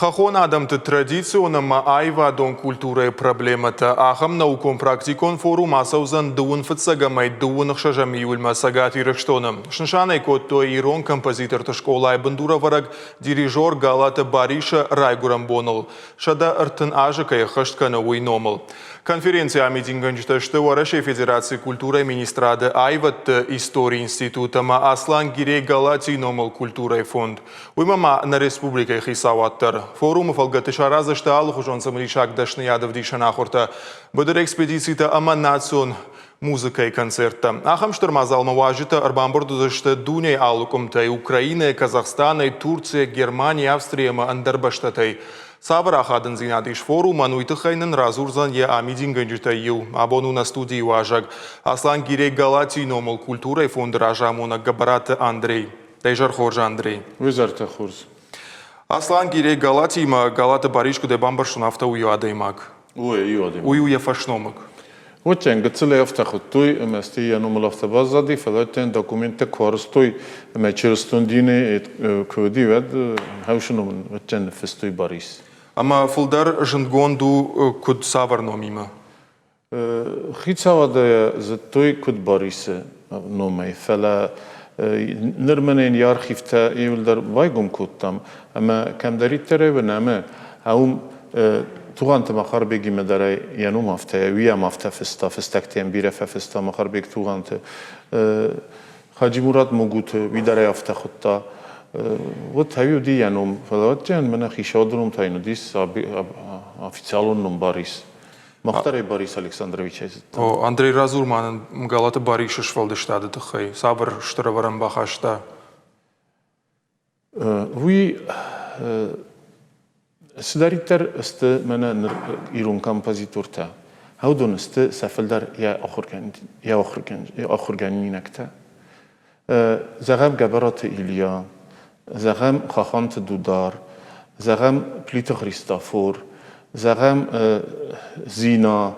Хӕххон адӕмты традицион ӕмӕ аивадон культурӕйы проблемӕтӕ ахӕм наукон-практикон форум ацӕудзӕн дыууын фыццӕгӕмӕй дыууын ӕхсӕзӕм июльмӕ Цӕгат Ирыстоны. Снысан ӕй кодтой ирон композиторты скъолайы бындурӕвӕрӕг, дирижер Галаты Барисы райгуырӕн боныл 130 азы кӕй ӕххӕст кӕны, уый номыл. Конференцийы амидингӕнджытӕ сты Уӕрӕсейы Федерацийы культурӕйы министрады аивӕдты историйы институт ӕмӕ Аслан Гирей Галатийы номыл культурӕйы фонд. Уыимӕ ма нӕ республикӕйы хицауад дӕр. Форумы фӕлгӕтты сараздзысты алыхуызон цымыдисаг дӕсныйад ӕвдисӕн ахуыртӕ, быдыр экспедицитӕ ӕмӕ национ музыкӕйы концерттӕ. Ахӕм стыр мадзалмӕ уазджытӕ ӕрбамбырд уыдзысты дунейы алы къуымтӕй Украинӕйӕ, Казахстанӕй, Турцийӕ, Германийӕ, Австрийӕ ӕмӕ ӕндӕр бӕстӕтӕй. Цавӕр ахадындзинад ис форумӕн, уый тыххӕй нын радзурдзӕн йӕ амидингӕнджытӕй иу. Абон у нӕ студийы уазӕг Аслан Гирей Галатийы номыл культурӕйы фонды разамонӕг Гӕбӕраты Андрей. Дӕ изӕр хорз, Андрей. Изӕртӕ хорз. Аслан Гирей Галатимӕ Галаты Барис куыдӕй бамбӕрстон, афтӕ у иу адӕймаг. Ой, иу адӕймаг. Уый у йӕ фӕсномыг. Уыдтӕн гыццылӕй афтӕ хуыдтой, ӕмӕ стӕй йӕ номыл афтӕ баззади, фӕлӕ уыдтӕн документтӕ куы арызтой ӕмӕ чырыстон дины куы уыди, уӕд хӕусы ном ын уыдтӕн ныффыстой Барис. Ӕмӕ фылдӕр зындгонд у куыд цавӕр номимӕ? Хицауады зыдтой куыд Барисы номӕй, фӕлӕ ныр мӕнӕн йӕ архивтӕ иууылдӕр байгом кодтам ӕмӕ кӕмдӕриддӕр ӕй уынӕм, уым Тугъанты Махарбегимӕ дӕр ӕй йӕ ном афтӕ, уый ӕм афтӕ фыста, фыстӕгтӕ йӕм бирӕ фӕфыста Махарбег Тугъанты. Хаджи-Мурат Мугуты, уый дӕр ӕй афтӕ хуыдта. Вот ӕви уыди йӕ ном, фӕлӕ уӕддӕр мӕнӕ хицауады ном та йын уыдис официалон ном Барис. Махтарӕй Борис Александровичӕй зыдтам. О, Андрей, радзур ма нын Галаты Барисы сфӕлдыстады тыххӕй. Цавӕр стыр ӕвӕрӕн бахаста? Уый цыдӕриддӕр сты мӕнӕ ныр ирон композитортӕ, уыдон сты сӕ фылдӕр йӕ ахуыргӕнинӕгтӕ. Зӕгъӕм, Гӕбӕраты Илья, зӕгъӕм, Хаханты Дудар, зӕгъӕм, Плиты Христофор, зӕгъӕм, Зина,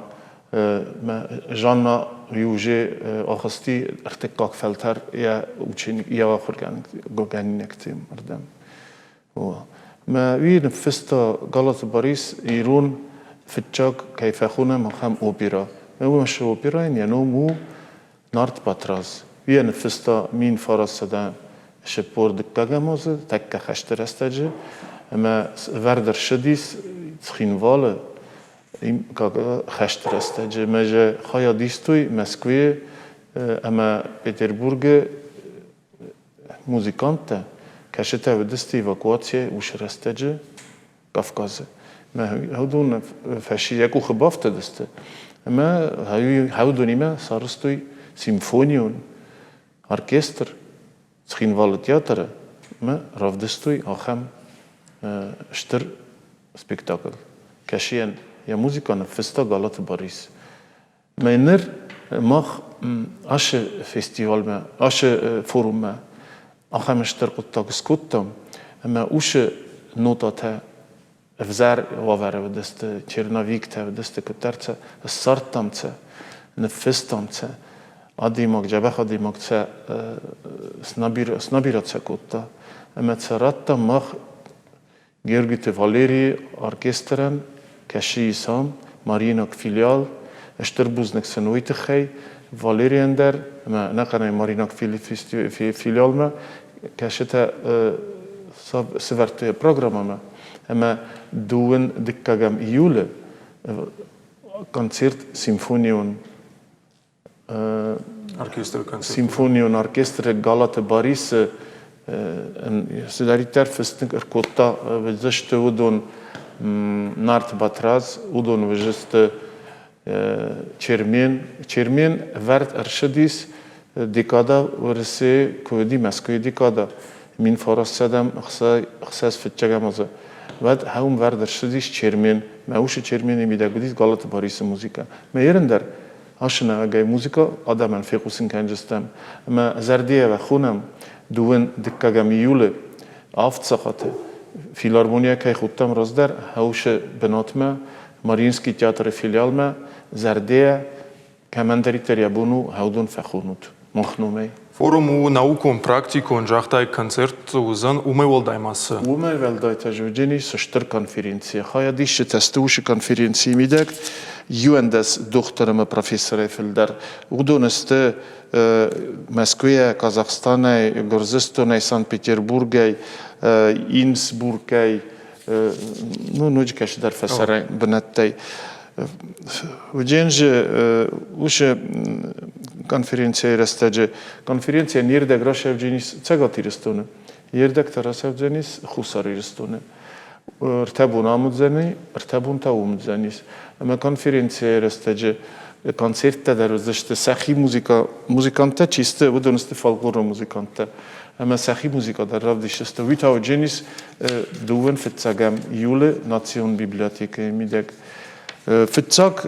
Жанна Юже ахызти ӕртыккаг фӕлтӕр йӕ ученик, йӕ ахуыргӕнинӕгты ӕрдӕм. Мӕ уый ныффыста Галаты Борис ирон фыццаг кӕй фӕхонӕм, ахӕм опера. Уымӕ оперӕйӕн йӕ ном у Нарт Батрадз йӕ ныффыста 1942 азы тӕккӕ хӕсты рӕстӕджы ӕмӕ вӕрд ӕрцыдис Цхинвалы хӕсты рӕстӕджы ӕмӕ же хайад истой Мӕскуыйы ӕмӕ Петербургы музыканттӕ, кӕцытӕ уыдысты эвакуацийӕ уыцы рӕстӕджы Кавказы. Мӕ уыдон фӕси йӕ къухы бафтыдысты ӕмӕ уыдонимӕ сарӕзтой симфонион оркестр Цхинвалы театры ӕмӕ равдыстой ахӕм стыр спектакль, кӕцыйӕн йӕ музыкӕ ныффыста Галаты Борис. Мӕ ныр мах ацы фестивальмӕ, ацы форуммӕ ахӕм стыр хъуыддаг скодтам, ӕмӕ уыцы нотатӕ ӕвзӕр уавӕры уыдысты, черновиктӕ уыдысты, куыддӕр сӕ ссардтам сӕ, ныффыстам сӕ, адӕймаг, дзӕбӕх адӕймаг сӕ снабират сӕ кодта. Ӕмӕ сӕ радтам мах Гергиты Валерийы оркестрӕн кӕсы исам Мариинаг филиал. Стыр бузныг сын уый тыххӕй Валерийӕн дӕр ӕмӕ ӕнӕхъӕнӕй Мариинаг филиалмӕ кӕсытӕ сӕвӕрдтой программӕмӕ ӕмӕ дыууын дыккӕгӕм июлы концерт симфонион Оркестры концерт. Симфонион оркестры Галаты Барисы цыдӕриддӕр фыстынг ӕркодта, уыдзысты уыдон Нарт Батрадз, уыдон уыдзысты Чермен. Чермен ӕвӕрд ӕрцыдис декада Уӕрӕсейы куы уыди, Мӕскуыйы декада, 1906 фыццӕгӕм азы. Уӕд уым вӕрд ӕрцыдис Чермен. Мӕ усы Чермены мидӕг уыдис Галаты Барисы музыкӕ. Мӕ ерын дӕр Асынӕгӕй музыкӕ адӕмӕн фехъусын кӕнджыстӕм ӕмӕ зӕрдийӕ хонӕм дыууын дыккӕгӕм июлы авд сахаты филармонийӕ кӕй хуыдтам раздӕр, хӕусы бынатмӕ, Мариинский театры филиалмӕ зӕрдийӕ кӕмӕндӕриддӕр йӕ бон у, хӕудон фӕхонут. Мах номӕй. Форум у наукон-практикон, загътай, концерт уыдзӕн, уымӕй уӕлдай ма цы? Уымӕй уӕлдай та уыдзӕнис стыр конференци. Хайадисджытӕ сты уыцы конференцийы мидӕг 11 дохтыр ӕмӕ профессорӕй фылдӕр. Уыдон сты Мӕскуыйӕ, Казахстанӕй, Гуырдзыстонӕй, Санкт-Петербургӕй, Инсбургӕй, ну, ноджы кӕцыдӕр фӕсарӕн бынӕттӕй. Уыдзӕн уыцы конференцийы рӕстӕджы конференцийӕн йе рдӕг рацӕудзӕнис Цӕгат Ирыстоны, йе рдӕг та рацӕудзӕнис Хуссар Ирыстоны. Ӕртӕ бон ам уыдзӕни, ӕртӕ бон та уым уыдзӕнис. Ӕмӕ конференцийы рӕстӕджы концерттӕ дӕр уыдзысты сӕхи музыка, музыканттӕ чи сты, уыдон сты фольклорон музыканттӕ. Ӕмӕ сӕхи музыка дӕр равдисдзысты. Уый та уыдзӕнис дыууын фыццӕгӕм июлы национ библиотекӕйы мидӕг. Фыццаг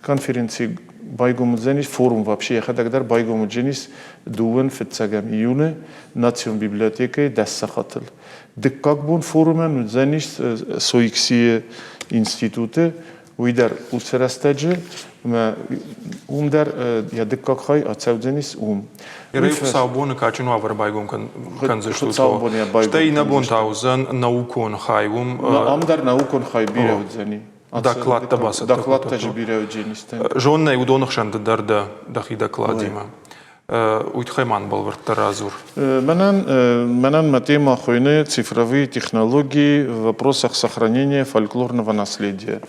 конференци байгом уыдзӕнис, форум вообще йӕхӕдӕг дӕр байгом уыдзӕнис дыууын фыццӕгӕм июны национ библиотекӕйы 10 сахатыл. Дыккаг бон форумӕн уыдзӕнис СОИКСИ-йы институты, уый дӕр уыцы рӕстӕджы, ӕмӕ уым дӕр йӕ дыккаг хай ацӕудзӕнис уым. Ирӕй хуыцаубоны кадджын уавӕры байгом кӕндзыстут. Стӕй иннӕ бон та уыдзӕн наукон хай. Уым ам дӕр наукон хай бирӕ уыдзӕни. Докладтӕ бацӕттӕ Докладтӕ же бирӕ уыдзӕнис. Зоннӕй уыдоны хсӕн ды дӕр дӕ дӕхи докладимӕ. Уый тыххӕй ма бӕлвырддӕр радзур. Мӕнӕн мӕ тема хуыйны «Цифровые технологии в вопросах сохранения фольклорного наследия».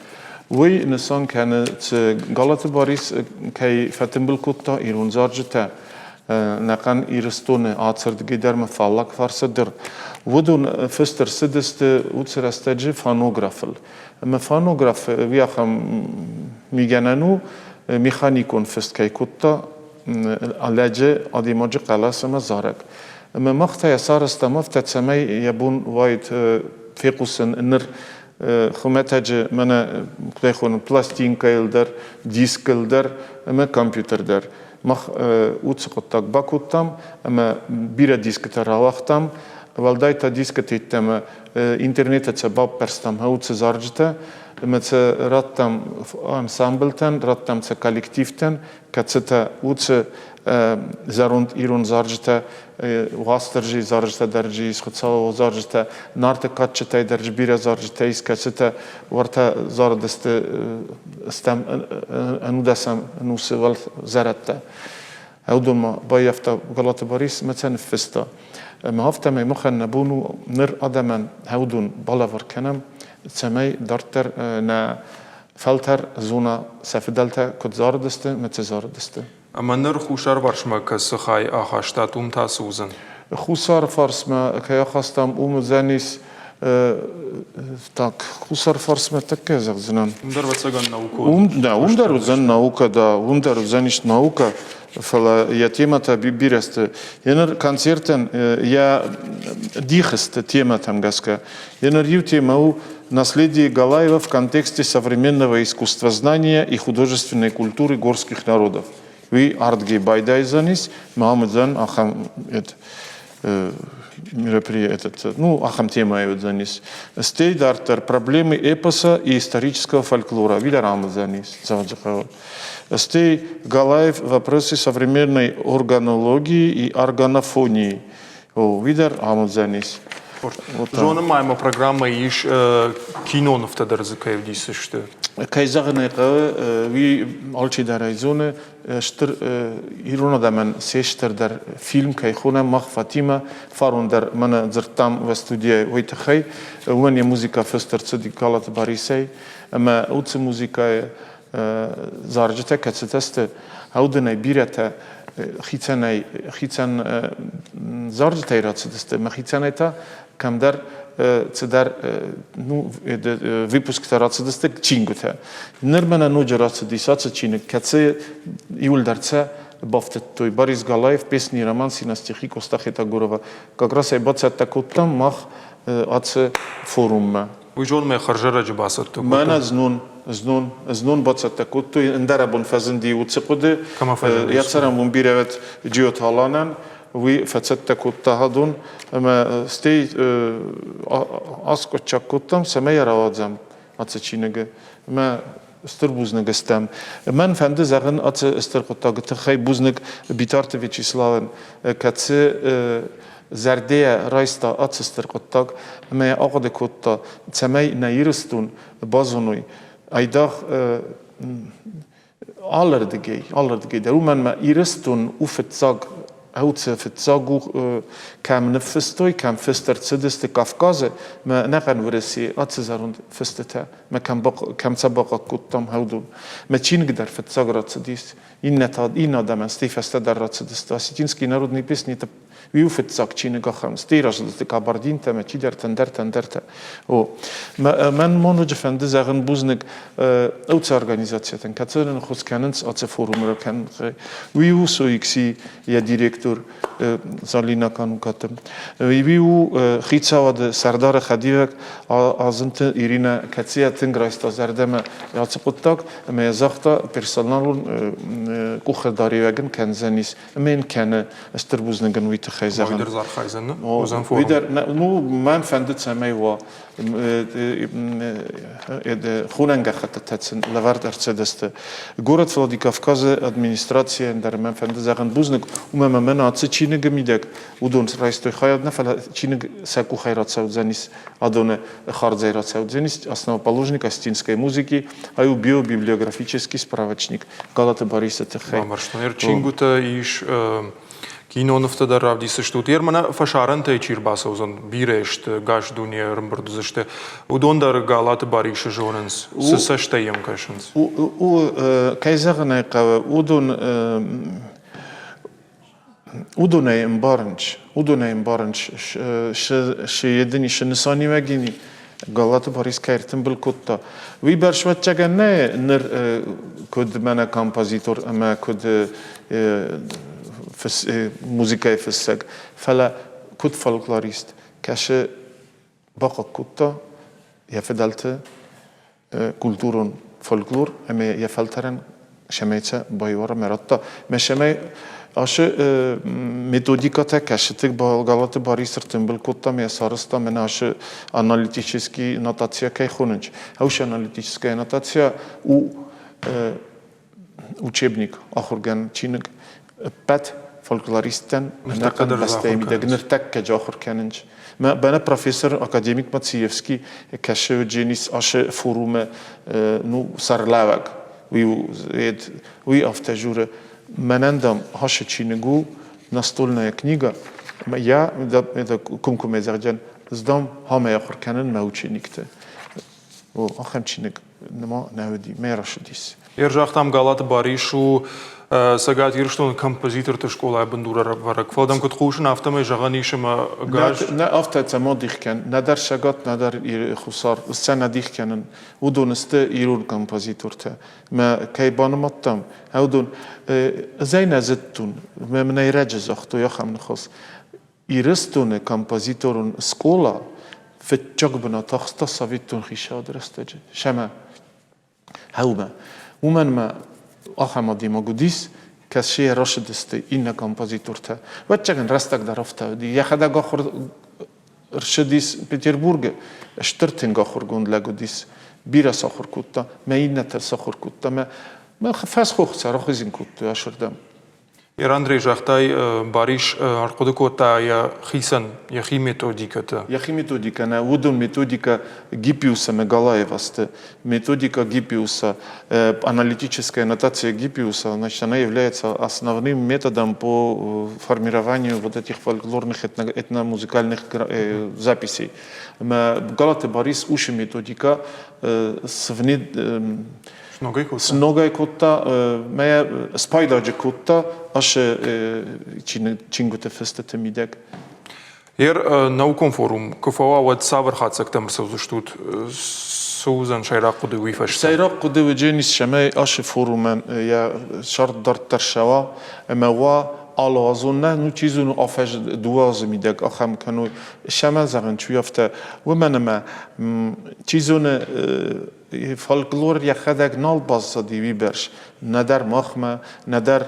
Уый нысан кӕны, цы Галаты Барис кӕй фӕтымбыл кодта ирон зарджытӕ нӕхъӕн Ирыстоны ацырдыгӕй дӕр ӕмӕ фаллаг фарсы дӕр. Уыдон фыст ӕрцыдысты уыцы рӕстӕджы фонографыл. Ӕмӕ фонограф уый ахӕм мигӕнӕн у, механикон фыст кӕй кодта лӕджы, адӕймаджы хъӕлӕс ӕмӕ зарӕг. Ӕмӕ мах та йӕ сарӕзтам афтӕ, цӕмӕй йӕ бон уаид фехъусын ныр хуымӕтӕджы мӕнӕ куыд ӕй хонын, пластинкӕйыл дӕр, дискыл дӕр ӕмӕ компьютер дӕр. Мах уыцы хъуыддаг бакодтам ӕмӕ бирӕ дискытӕ рауагътам. Уӕлдай та дискыты йеддӕмӕ интернеты сӕ баппӕрстам уыцы зарджытӕ ӕмӕ сӕ радтам ансамблтӕн, радтам сӕ коллективтӕн, кӕцытӕ уыцы зӕронд ирон зарджытӕ, Уастырджийы зарджытӕ дӕр ис, Хуыцауы зарджытӕ, Нарты кадджытӕй дӕр бирӕ зарджытӕ ис, кӕцытӕ уӕртӕ зарыдысты стӕм ӕнудӕсӕм ӕнусы зӕрӕдтӕ. Уыдон ма баййӕфта Галаты Борис ӕмӕ сӕ ныффыста. Ӕмӕ афтӕмӕй махӕн нӕ бон у ныр адӕмӕн уыдон балӕвар кӕнӕм, цӕмӕй дарддӕр нӕ фӕлтӕр зона сӕ фыдӕлтӕ куыд зарыдысты ӕмӕ цы зарыдысты. Ӕмӕ ныр хуссарварсмӕ кӕцы хай ахастат, уым та цы уыдзӕн? Хуссар фарсмӕ кӕй ахастам, уым уыдзӕнис так, хуссар фарсмӕ тӕккӕ зӕгъдзынӕн. Уым дӕр ӕвӕццӕгӕн наукон. Уым, да, уым дӕр уыдзӕн наука, да, уым дӕр уыдзӕнис наука, фӕлӕ йӕ темӕтӕ бирӕ сты. Йӕ ныр концертӕн йӕ дих сты темӕтӕм гӕсгӕ. Йӕ ныр иу темӕ у «Наследие Галаева в контексте современного искусствознания и художественной культуры горских народов». Уый ардгей байдайдзӕнис, ма уыдзӕн ахӕм мероприятие, этот, ну, ахӕм темӕйы уыдзӕнис. Стӕй дарддӕр проблемы эпоса и исторического фольклора уый дӕр ам уыдзӕнис Дзӕуджыхъӕуы. Стӕй Галаев вопросы современной органологии и органофонии. Уый дӕр ам уыдзӕнис. Зонын ма ӕмӕ программӕйы ис кинонывтӕ дӕр дзы кӕй ӕвдисдзысты. Кӕй зӕгъын ӕй хъӕуы, уый алчидӕр ӕй зоны, стыр ирон адӕмӕн се стырдӕр фильм кӕй хонӕм мах Фатимӕ, фарон дӕр мӕнӕ дзырдтам уӕ студияйы уый тыххӕй, уымӕн йӕ музыкӕ фыст ӕрцыди Галаты Барисӕй, ӕмӕ уыцы музыкӕйы зарджытӕ кӕцытӕ сты, уыдонӕй бирӕтӕ хицӕнӕй хицӕн зарджытӕй рацыдысты, ӕмӕ хицӕнӕй та кӕмдӕр цыдӕр ну, выпусктӕ рацыдысты чингуытӕ. Ныр мӕнӕ ноджы рацыдис ацы чиныг, кӕцы иуылдӕр сӕ бафтыдтой Борис Галаев, песни и романсы на стихи Коста Хетагурова. Как раз ӕй бацӕттӕ кодтам мах ацы форуммӕ. Уый зонмӕ хӕрзӕрӕджы бацӕттӕ кодтой. Мӕнӕ знон, знон, знон бацӕттӕ кодтой, ӕндӕрӕбон фӕзынди уыцы хъуыды. Кӕмӕ фӕзынди? Йӕ цӕрӕнбон бирӕ уӕд Джиоты Аланӕн, уый фӕцӕттӕ кодта адон ӕмӕ стӕй аскъуыддзаг кодтам, цӕмӕй йӕ рауадзӕм ацы чиныгы. Ӕмӕ Стыр бузныг стӕм. Мӕн фӕнды зӕгъын ацы стыр хъуыддагы тыххӕй бузныг Битарты Вячеславӕн, кӕцы зӕрдейӕ райста ацы стыр хъуыддаг ӕмӕ йӕ ахъуыды кодта, цӕмӕй нӕ Ирыстон базоной айдагъ алырдыгӕй, алырдыгӕй дӕр. Уымӕн ӕмӕ Ирыстон у фыццаг, ӕуцы фыццаг у, кӕм ныффыстой, кӕм фыст ӕрцыдысты Кавказы, мӕ ӕнӕхъӕн Уӕрӕсейы ацы зӕронд фыстытӕ, мӕ кӕм, кӕм сӕ бахъахъхъӕдтам, уыдон. Мӕ чиныг дӕр фыццаг рацыдис, иннӕтӕ, иннӕ адӕмӕн стӕй фӕстӕдӕр рацыдысты. Осетинские народные песни это Иу фыццаг чиныг ахӕм, стӕй разылдысты кабардинтӕ ӕмӕ чидӕртӕ, ӕндӕртӕ, ӕндӕртӕ. О, мӕн ма ноджы фӕнды зӕгъын бузныг уыцы организацитӕн, кӕцытӕ нын ӕххуыс кӕнынц ацы форумы ракӕнын. Уый у СОИКСИ, йӕ директор Залина Канукаты. Уый у хицауады сӕрдары хӕдивӕг Азымты Иринӕ, кӕцыйӕ тынг райста зӕрдӕмӕ ацы хъуыддаг ӕмӕ йӕ загъта, персоналон къухдариуӕг ын кӕндзӕнис ӕмӕ йын кӕны стыр бузныг ын уый тыххӕй зӕгъын. Уый дӕр дзы архайдзӕн, уыдзӕн форум? Уый дӕр, ну, мӕн фӕнды, цӕмӕй уа хонӕн гӕххӕттытӕ сын лӕвӕрд ӕрцыдысты. Город Владикавказы администрацийӕн дӕр мӕн фӕнды зӕгъын бузныг, уымӕн ӕмӕ мӕн ацы чиныгы мидӕг уыдон райстой хайад нӕ, фӕлӕ чиныг сӕ къухӕй рацӕудзӕнис, адоны хардзӕй рацӕудзӕнис основоположник осетинской музыки, ай у биобиблиографический справочник Галаты Борисы тыххӕй. Бамбӕрстон. Чингуытӕ ис, кинонывтӕ дӕр равдисдзыстут. Ер мӕнӕ фӕсарӕнтӕй чи рбацӕудзӕн, бирӕ сты, гас дуне ӕрӕмбырд уыдзысты. Уыдон дӕр Галаты Барисы зонынц, цы цӕстӕй йӕм кӕсынц? Кӕй зӕгъын ӕй хъӕуы, уыдон уыдонӕй ӕмбарынц, уыдонӕй ӕмбарынц, цы едыни, цы нысаниуӕгини Галаты Борис кӕй ӕртымбыл кодта. Уый бӕрзвӕццӕгӕн нӕ ныр куыд мӕнӕ композитор ӕмӕ куыд музыкӕйы фыссӕг, фӕлӕ куыд фольклорист, кӕсы бахъыг кодта йӕ фыдӕлты культурон фольклор ӕмӕ йӕ фӕлтӕрӕн сӕмӕй сӕ байуара мӕ радта. Мӕ сӕмӕй ашы методикатӕ кӕсыты Галаты Барис ӕртымбыл кодта мӕ сарызта мӕнӕ ашы аналитический нотация кӕй хонынц. Ӕушы аналитическая нотация у учебник, ахуыргӕнӕн чиныг ӕппӕт фольклористтӕн ӕнӕхъӕн бӕстӕйы мидӕг ныртӕккӕ ахуыр кӕнынц. Мӕнӕ профессор академик Мациевский кӕсы Дженис ашы форумы ну сӕрлӕвӕг. Уый уый афтӕ журы мӕнӕн дам ашы чиныг у настольная книга. Я это кумкуме зӕгъдзӕн сдам хамӕ ахуыр кӕнын мӕ ученикты. Ахӕм чиныг нырма нӕ уыди, мӕ рӕсыдис. Ӕрзагътам Галаты Барис у Цӕгат Ирыстоны композиторты скъолайы бындурӕвӕрӕг. Фӕлӕ дӕм куыд хъусын, афтӕмӕй зӕгъӕн ис ӕмӕ газ... Нӕ афтӕ цӕмӕ дих кӕн, нӕдӕр Цӕгат, нӕдӕр Хуссар сӕ нӕ дих кӕнын. Уыдон сты ирон композитортӕ. Мӕ кӕй банымадтам, уыдон ӕз ӕй нӕ зыдтон, мӕ мын ӕй раджы загътой ахӕм ныхас. Ирыстоны композиторон скъола фыццаг бынат ахста советон хицауады рӕстӕджы. Сӕмӕ хӕумӕ. Уымӕн ӕмӕ ахӕм адӕймаг уыдис, кӕцыйӕ рацыдысты иннӕ композитортӕ. Ӕвӕццӕгӕн, рӕстӕг дӕр афтӕ уыди. Йӕхӕдӕг ахуыр ӕрцыдис Петербургы, стыр тынг ахуыргонд лӕг уыдис. Бирӕ сахуыр кодта, мӕ иннӕтӕ сахуыр кодта, мӕ фӕсхох сӕ рахизын кодтой асырдӕм. Ер Андрей загътай, Барис ӕрхъуыды кодта йӕхицӕн йӕхи методикӕтӕ. Йӕхи методикӕ нӕ, уыдон методикӕ Гиппиуса ӕмӕ Галаева сты. Методика Гиппиуса, аналитическая нотация Гиппиуса, значит, она является основным методом по формированию вот этих фольклорных этномузыкальных записей. Галаты Борис ушы методика Сногӕй кодта, мӕ спайдаджы кодта ашы чингуыты фыстыты мидӕг. Ер наукон форум куы фӕуа, уӕд цавӕр хатдзӕгтӕм ӕрцӕудзыстут? Цы уыдзӕн сӕйраг хъуыды уый фӕстӕ? Сӕйраг хъуыды уыдзӕнис, цӕмӕй ашы форумӕн йӕ сӕрд дарддӕр цӕуа ӕмӕ уа алыазон нӕ, ну чи зоны афӕдз дыууӕ азы мидӕг ахӕм кӕной. Цӕмӕн зӕгъын, чи афтӕ, уымӕн ӕмӕ чи зоны фольклор йӕхӕдӕг нал баззади уыйбӕрц нӕдӕр махмӕ, нӕдӕр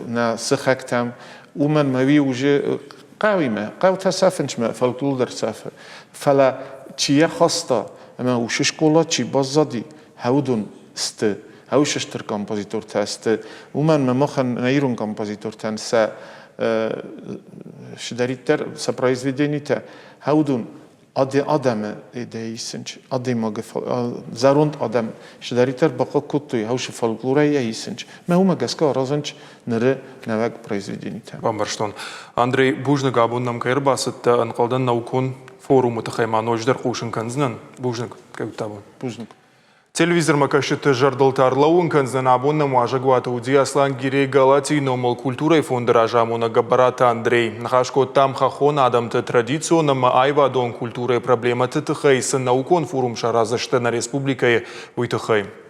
нӕ сыхӕгтӕм. Уымӕн мӕ уый уже хъӕуимӕ, хъӕутӕ сӕфынц мӕ фольклор дӕр сӕфы. Фӕлӕ чи йӕ хаста ӕмӕ уыцы скъола чи баззади, уыдон. сты, хӕусы стыр композитортӕ сты. Уымӕн ӕмӕ махӕн нӕ ирон композитортӕн сӕ цыдӕриддӕр сӕ произведенитӕ хӕудун адӕмы исынч, адӕймагы зӕронд адӕм цыдӕриддӕр бахъыг кодтой хӕусы фольклорӕй исынч. Мӕ уымӕ гӕсгӕ аразынч ныры нӕуӕг произведенитӕ. Бамбӕрстон. Андрей, бузныг, абон нӕм кӕй ӕрбацыдтӕ, ӕнхъӕлдӕн наукон форумы тыххӕй ма ноджыдӕр хъусын кӕндзынӕн. Бузныг, кӕй уыдтӕ абон. Бузныг. Телевизормӕ кӕсджыты зӕрдыл та ӕрлӕууын кӕндзӕн, абон нӕм уазӕгуаты уыди Аслан-Гирей Галатийы номыл культурӕйы фонды разамонӕг Гӕбӕраты Андрей. Ныхас кодтам хӕххон адӕмты традицион ӕмӕ аивадон культурӕйы проблемӕты тыххӕй цы наукон форум сараздзысты нӕ республикӕйы, уый тыххӕй.